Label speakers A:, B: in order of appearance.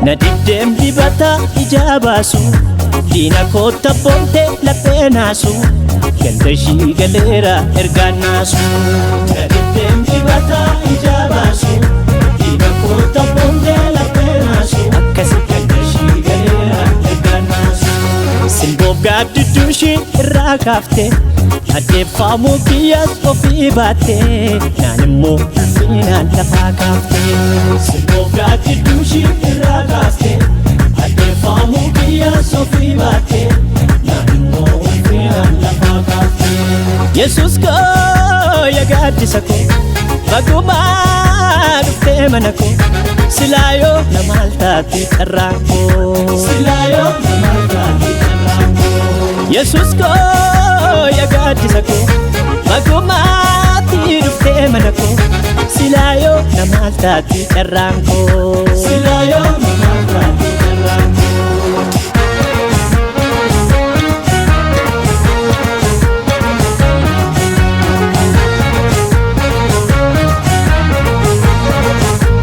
A: Na dibdeem dibata ijaa baasu, diina kootta boontee laphee naasu, ganda ishii galeera ergaan naasu. Na dibdeem dibata ijaa baasu, diina kootta boontee laphee naasu, akkasi ganda ishii galeera ergaan naasu. Simboof gaaddidduu ishii irraa kaaftee, addeeffamuu kiyyaas ofii baattee, naan immoo ulfinaan lafaa kaaftee. Simboof gaaddidduu ishii irraa kaaftee, addeeffamuu kiyyaas ofii baattee, naan immoo ulfinaan lafaa kaaftee. Yesuus koo, yaa gaaddisa koo, bagumaa dhuftee mana koo, silaayoo namaal taate carraan koo. Silaayoo namaal taate carraan koo. Yesuus koo, yaa gaaddisa koo, bagumaatti dhuftee mana koo, silaayoo namaal taate carraan koo. Silaayoo namaal